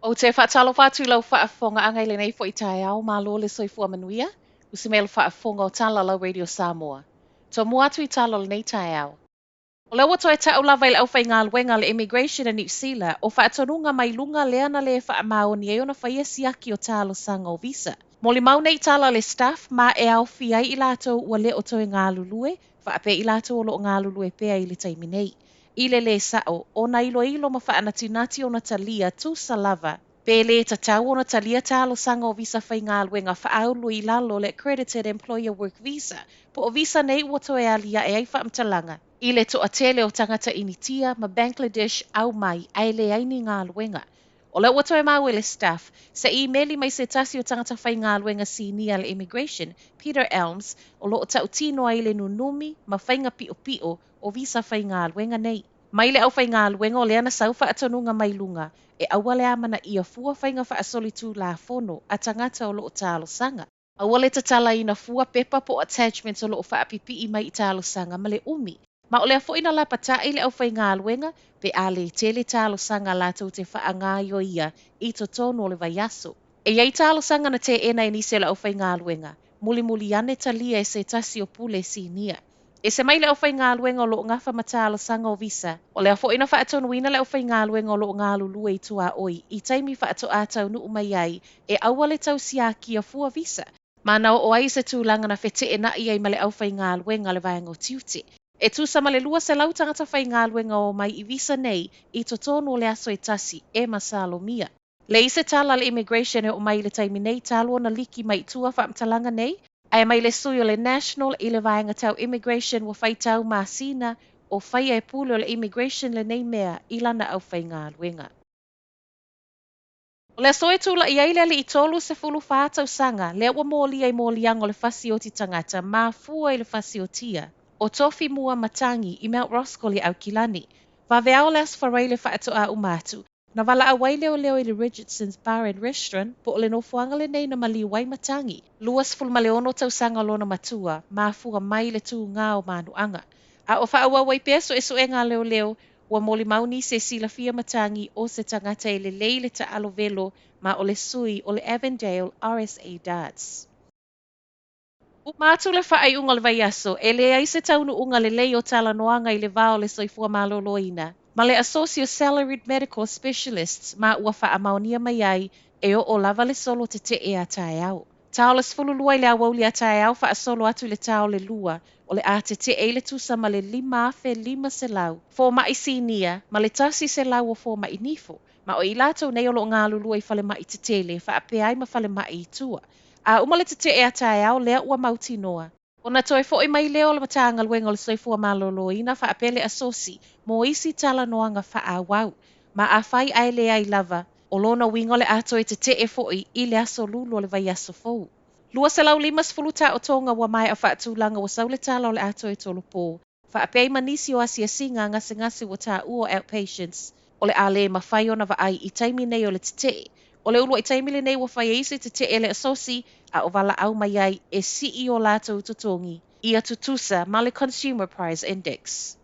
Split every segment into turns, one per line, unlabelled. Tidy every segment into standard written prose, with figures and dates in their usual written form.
Ou te faatalofa atu i lau faafofogaaga i lenei foi taeao, malo le soifua manuia, usi mai le faafofoga o Talalau Radio Samoa. Tomua atu i tala o lenei taeao. O lea ua toe tau lava i le aufaigaluega a le Immigration a Niu Sila, o faatonuga mai luga lea na lē faamaoni ai ona faia siaki o talosaga o visa. Molimau nei tala a le Stuff ma e aofia ai i latou ua le o toe galulue, faapea i latou o lo o galulue pea i le taimi nei. I le lē sa'o, ona iloilo ma faanatinati ona talia tusa lava, pe lē tatau ona talia talosaga o visa faigaluega faaulu i lalo o le Accredited Employer Work Visa, po o visa nei ua toe alia'e ai faamatalaga i le toatele o tagata Initia ma Bangladesh au mai ae leai ni galuega. O lea ua toe maua e le Stuff se imeli mai se tasi o tagata faigaluega sinia a le Immigration, Peter Elms, o lo o tautino ai le nunumi ma faiga piopio o visa faigaluega nei. Mai le aufaigaluega o lea na sau faatonuga mai luga e aua le amanaia fua faiga faasolitulafono a tagata o lo o talosaga. Aua le tatalaina fua pepa po o attachments o lo o faapipii mai i talosaga ma le umi. Ma o lea foi na lapata'i le aufaigaluega pe a lē tele talosaga latou te faagaoioia i totonu o le vaiaso. E i ai talosaga na teena e nisi o le aufaigaluega, mulimuli ane talia e se tasi o pule sinia. Ese mai le aufaigaluega o lo o gafa ma talosaga o visa, o lea foi na faatonuina le aufaigaluega o lo o galulue i tuaoi i taimi faatoā taunuu mai ai e aua le tau siakia fua visa, ma na oo ai i se tulaga na feteenai ai ma le aufaigaluega a le Vaega o Tiute. E tusa ma le 200 tagata faigaluega o omai i visa nei i totonu o le aso e tasi e masalomia. Leai se tala a le Immigration e oo mai i le taimi nei talu ona liki mai i tua faamatalaga nei, ae mai le sui o le National i le vaega tau Immigration ua faitau masina o faia e pule o le Immigration lenei mea i lana aufaigaluega. O le aso e tulai ai le alii 34 tausaga lea ua molia i moliaga o le fasioti tagata mafua i le fasiotia o Tofi Mua Matangi i Mount Roskill i Aukilani. Vaveao le Aso Faraile faatoa uma atu, na valaau ai leoleo i le Richardson's Bar and Restaurant po o le nofoaga lenei na maliu ai Matangi, 26 tausaga lona matua, mafua mai le tugā o manuaga. A o faaauau ai pea suesuega a leoleo, ua molimau nisi e silafia Matangi o se tagata e lelei le taalo velo ma o le sui o le Avondale RSA Darts. Uma atu le faaiuga o le vaiaso, e leai se taunuuga lelei o talanoaga i le va o le Soifua Maloloina ma le Asosi o Salaried Medical Specialists ma ua faamaonia mai ai e oo lava le solo tetee a taeao. Ta o le 12 i le aoauli a taeao faasolo atu i le ta o le 2, o le a tetee i le tusa ma le 5,500 fomaʻi sinia ma le 100 o fomaʻi nifo, ma o i latou nei o lo o galulue i falemai tetele faapea ai ma falemai i tua. A uma le tetee a taeao lea ua mautinoa, ona toe foʻi mai lea o le Matagaluega o le Soifua Maloloina faapea le Asosi mo isi talanoaga faaauau, ma afai ae leai lava, o lona uiga o le a toe tetee foi i le aso Lulu o le vaiaso fou. 250 taotoga ua maea faatulaga ua sau le tala o le a toe tolopo, faapea ai ma nisi o asiasiga a gasegase ua taua o outpatients o le a lē mafai ona vaai i taimi nei o le tetee. O le uluai taimi lenei ua fai ai se tetee a le Asosi a o valaau mai ai e sii o latou totogi ia tutusa ma le Consumer Price Index.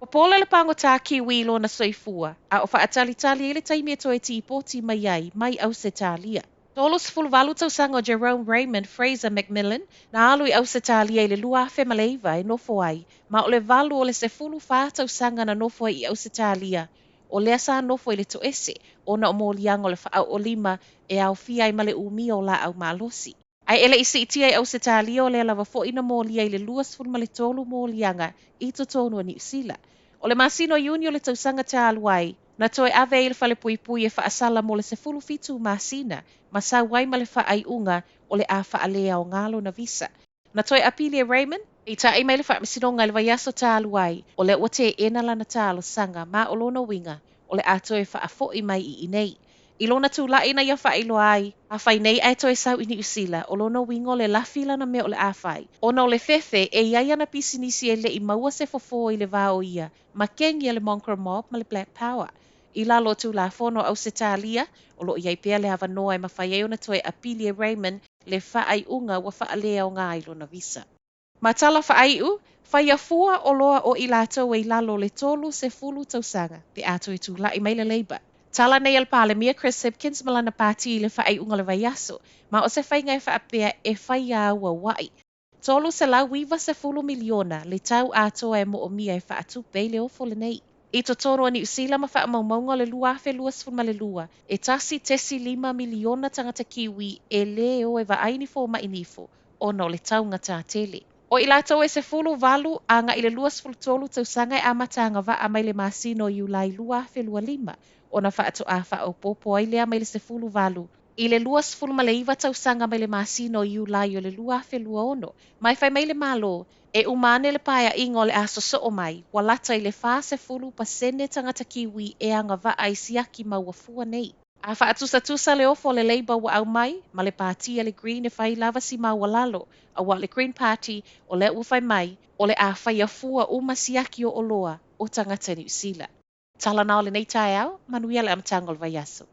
Ua pola le pagota Kiwi i lona soifua, a o faatalitali ai le taimi e toe tipoti mai ai mai Ausetalia. 38 tausaga o Jerome Raymond Fraser McMillan na alu i Ausetalia i le 2009 e nofo ai, ma o le 8 o le 14 tausaga na nofo ai i Ausetalia, o lea sa nofo i le toese ona o moliaga o le faaoolima e aofia ai ma le umia o laau malosi. Ae e le i siitia i Ausetalia o lea lava foi na molia i le 23 moliaga i totonu o Niu Sila. O le masina o Iuni o le tausaga talu ai, na toe ave ai i le falepuipui e faasala mo le 17 masina ma sau ai ma le faaiuga o le a faaleaoga lona visa. Na toe apili e Raymond, peitai mai le Faamasinoga i le vaiaso talu ai, o lea ua teena lana talosaga ma o lona uiga o le a toe faafoi mai i inei. I lona tulai na ia faailoa ai, afai nei ae toe sau i Niu Sila, o lona uiga o le lafi lana mea o le a fai, ona o le fefe e i ai ana pisinisi e le i maua se fofo i le va o ia ma kengi a le Mongrel Mob ma le Black Power. I lalo o Tulafono o Ausetalia, o lo o i ai pea le avanoa e mafai ai ona toe apili e Raymond le faaiuga ua faaleaoga ai lona visa. Ma tala faaiu, faia fua oloa o i latou e i lalo o le 30 tausaga pe a toe tulai mai le Labour. Tala nei a le Palemia Chris Hipkins ma lana pati i le faaiuga o le vaiaso, ma o se faiga e faapea e fai auauai. $390 miliona le tau atoa e moomia e faatupe ai le ofo lenei. I totonu o Niu Sila ma faamaumauga o le 2022, e 1.5 miliona tagata Kiwi e lē o e vaai ni fomai nifo ona o le taugatā tele. O i latou e 18 agai i le 23 tausaga e amata agavaa mai le masina o Iulai 2025, ona faatoa faaopoopo ai lea mai le 18 i le 29 tausaga mai le masina o Iulai o le 2026. Ma e fai mai le Malo, e uma ane le paeaiga o le a sosoo mai, ua lata i le 40% tagata Kiwi e agavaa i siaki maua fua nei. A faatusatusa le ofo a le Labour ua aumai, ma le pati a le Green e fai lava si maualalo, auā o le Green Party o lea ua fai mai, o le a faia fua uma siaki o oloa o tagata Niu Sila. Tala na o lenei taeao, manuia le amataga o le vaiaso.